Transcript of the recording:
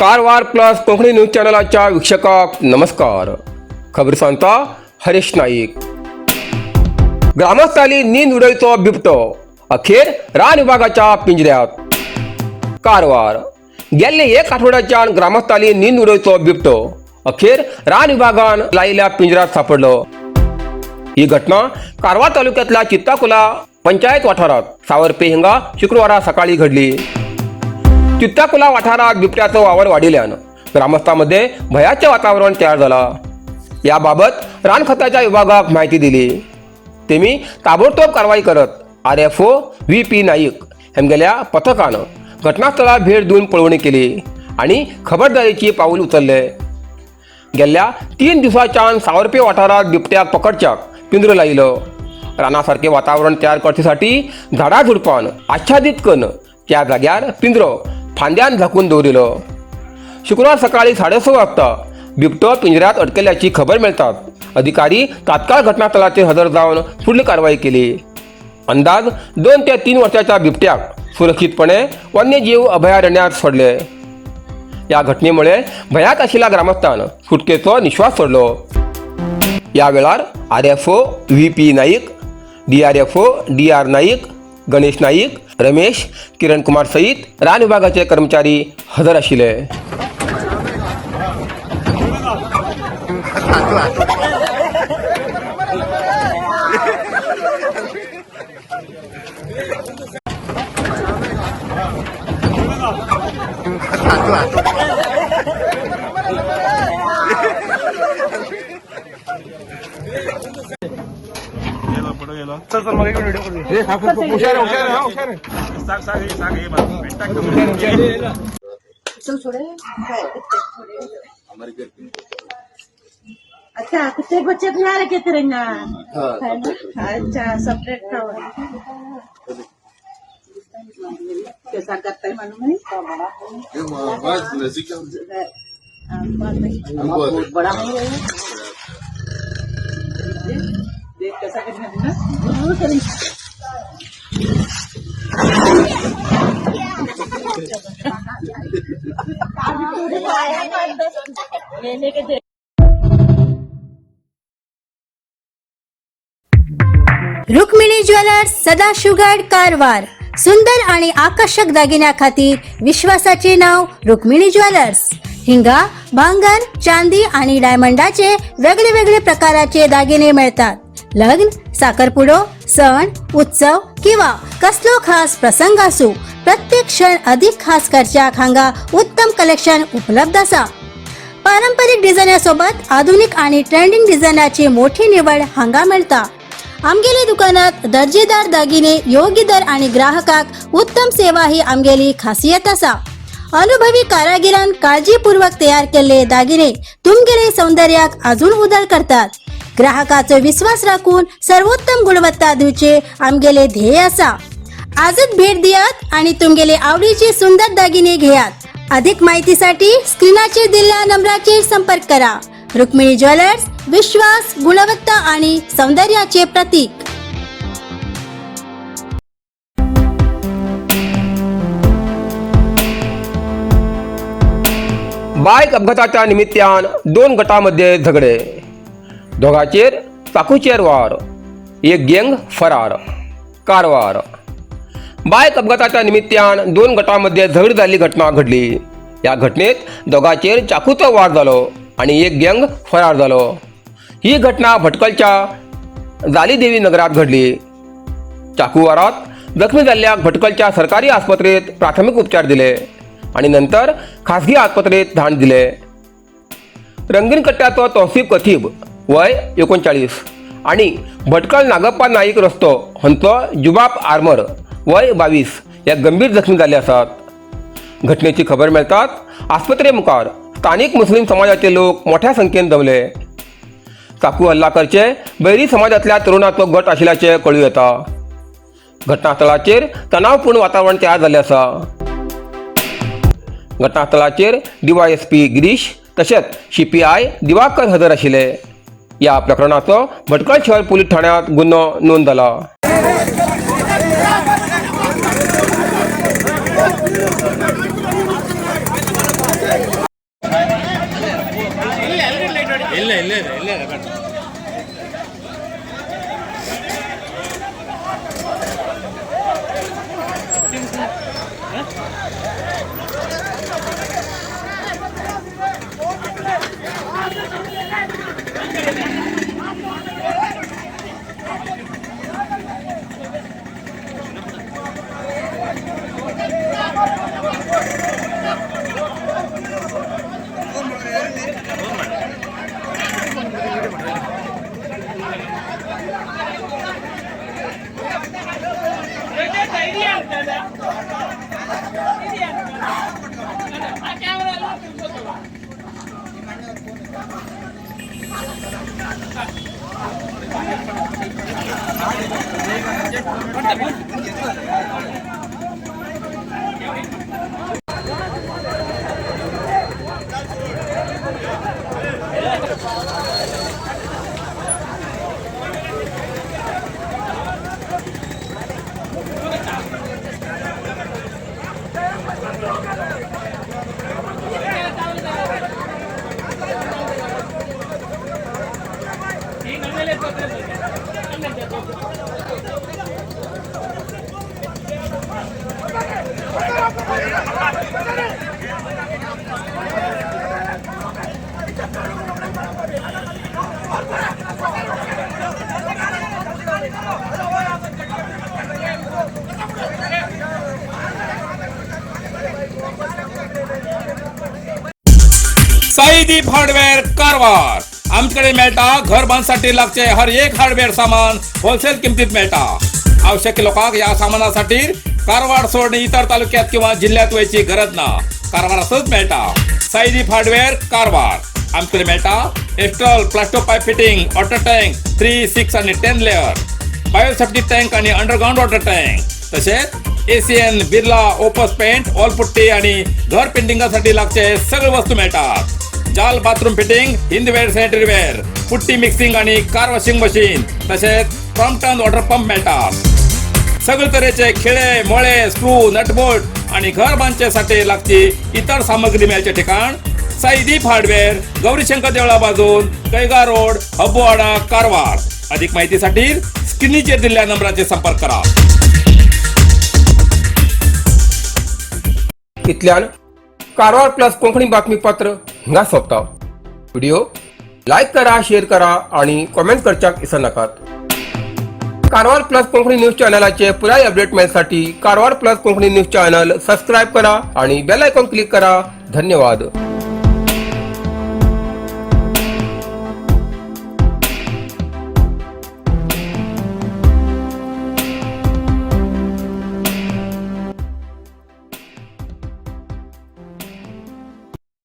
Karwar plus Konkani news चॅनलाच्या वीक्षकाक नमस्कार. खबर सांगता हरीश नाईक. ग्रामस्थांनी नींद उडयतो बिबटो अखेर रान विभागाच्या पिंजऱ्यात. कारवार गेल्ले एक आठवड्याच्यान ग्रामस्थांनी नींद उडयतो बिबटो अखेर रान विभागान लायिल्ल्या पिंजऱ्यात सापडलो. ही घटना कारवार तालुक्यातल्या चित्ताकुला पंचायत वाठारात सावरपे हिंगा शुक्रवारा सकाळी घडली. चित्ताकुला वाठारात बिबट्याचो वावर वाढिल्ल्यान ग्रामस्थांमध्ये भयाचे वातावरण तयार झाला. याबाबत रान खात्याच्या विभागाक माहिती दिली. तेमी ताबडतोब कारवाई करत RFO V P Naik हेमगेल्या पथकानं घटनास्थळार भेट दिवन पळोवणी केली आणि खबरदारीची पाऊल उचलले. गेल्या 3 दिवसांच्यान सावरपे वाठारात बिबट्याक पकडच्याक पिंजरो लायिल्लो. रानासारखे वातावरण तयार करचेसाठी झाडां झुडपान आच्छादीत करून त्या जाग्यार पिंजरो फांद्यान झाकून दवरिलो. शुक्रवार सकाळी 6:30 वाजता बिबटो पिंजऱ्यात अडकल्याची खबर मेळतात अधिकारी तात्काळ घटनास्थळाचेर हजर जावन फुडली कारवाई केली. अंदाज 2 ते 3 वर्षाच्या बिबट्याक सुरक्षितपणे वन्यजीव अभयारण्यात सोडले. या घटनेमुळे भयात आशिल्ल्या ग्रामस्थान सुटकेचो निश्वास सोडलो. या वेळार RFO V P Naik, DRFO D R Naik, Ganesh Naik, Ramesh, Kiran Kumar सहित रान विभागाचे कर्मचारी हजर आशिल्ले. अच्छा, कुत्ते बच्चे नहीं आ रहे क्या तेरे यहाँ? है ना? अच्छा, सेपरेट था वो। कैसा करता है मालूम है? बहुत बड़ा है। देख कैसा करने ना। लेने के दे। रुक्मिणी ज्वेलर्स, सदाशिवगड, कारवार. सुंदर आणि आकर्षक दागिन्याखातीर विश्वासाचे नाव रुक्मिणी ज्वेलर्स. हिंगा भांगर, चांदी आणि डायमंडाचे वेगळे वेगळे प्रकाराचे दागिने मिळतात. लग्न, साखरपुडो, सण उत्सव किंवा कसलो खास प्रसंग असू, प्रत्येक क्षण अधिक खास करच्याक हांगा उत्तम कलेक्शन उपलब्ध आसा. पारंपरिक डिझायनासोबत आधुनिक आणि ट्रेंडिंग डिझायनाची मोठी निवड हांगा मेळटा. आमगेले दुकानात दर्जेदार दागिने योग्य दर आणि ग्राहकाक उत्तम सेवा ही आमगेली खासियत आसा. अनुभवी कारागिरान काळजीपूर्वक तयार केल्ले दागिने तुमगेले सौंदर्याक अजून उदळ करतात. ग्राहकाचो विश्वास राखून सर्वोत्तम गुणवत्ता दिवचे आमगेले ध्येय आसा. आजच भेट दियात आणि तुमगेले आवडीचे सुंदर दागिने घेयात. अधिक माहितीसाठी स्क्रीनाचेर दिल्ल्या नंबराचेर संपर्क करा. रुक्मिणी ज्वेलर्स, विश्वास, गुणवत्ता आणि सौंदर्याचे प्रतीक. बायक अपघाताच्या निमित्तान 2 गटामध्ये झगडे, दोघांचेर चाकूचेर वार, एक गँग फरार. कारवार बायक अपघाताच्या निमित्तान 2 गटामध्ये झगडी जाल्ली घटना घडली. या घटनेत दोघांचेर चाकूचो वार जालो आणि एक गँग फरार जालो. ही घटना भटकलच्या जालीदेवी नगरात घडली. चाकूवारात जखमी जाल्ल्याक भटकलच्या सरकारी आस्पत्रेत प्राथमिक उपचार दिले आणि नंतर खासगी आस्पत्रेत धाड दिले. रंगीन कट्ट्याचो तौसिफ कथीब वय 39 आणि भटकळ नागप्पा नाईक रस्तो हंचो जुबाब आर्मर वय 22 या गंभीर जखमी जाल्ले आसात. घटनेची खबर मेळटाच आस्पत्रे मुखार स्थानिक मुस्लिम समाजाचे लोक मोठ्या संख्येन जमले. चाकू हल्ला करचे बैरी समाजातल्या तरुणाचो गट आशिल्ल्याचें कळूं येता. घटनास्थळाचेर तणावपूर्ण वातावरण तयार जाल्लें आसा. घटनास्थळाचेर डीवायएसपी गिरीश तशेंच सीपीआय दिवाकर हजर आशिल्ले. ह्या प्रकरणाचो भटकळ शहर पुलीस ठाण्यात गुन्हो नोंद जाला. साईदीप हार्डवेअर कारवार. आमच्याकडे मेळटा घर बांधसाठी लागचे हर एक हार्डवेअर सामान होलसेल किमतीत मेळटा. आवश्यक लोकांक या सामानासाठी कारवार सोडून इतर तालुक्यात किंवा जिल्ह्यात वयची गरज ना, कारवारातच मेळटा. साईदीप हार्डवेअर कारवार. आमच्याकडे मेळटा Astral Plasto pipe fitting, water tank 3, 6 आणि 10 लेअर, बायोसेफ्टी टँक आणि अंडरग्राऊंड वॉटर टँक, तसेच Asian, Birla Opus paint, wall putty आणि घर पेंटिंगासाठी लागचे सगळे वस्तू मिळतात. जाल bathroom fitting, Hindware sanitary ware, putty mixing आणि कार वॉशिंग मशीन, तसेच क्रॉम्प्टन वॉटर पंप मिळतात. सगळे तऱ्हेचे खिळे, मोळे, स्क्रू, नटबोल्ट आणि घर बांधण्यासाठी लागची इतर सामग्री मिळायचे ठिकाण साईदीप हार्डवेअर, गौरीशंकर देवळा बाजून, कैगा रोड, हब्बुवाडा, कारवार. अधिक माहितीसाठी स्क्रीनचे दिलेल्या नंबराचे संपर्क करा. इतल्यान कारवार प्लस कोंकणी बातमीपत्र हिंगा सोंपता. व्हिडिओ लायक करा, शेअर करा आणि कॉमेंट करच्याक विसरनाकात. कारवार प्लस कोंकणी न्यूज चॅनलाचे पुराय update मेळसाठी Karwar plus Konkani news channel subscribe करा आणि बेल आयकॉन क्लिक करा. धन्यवाद.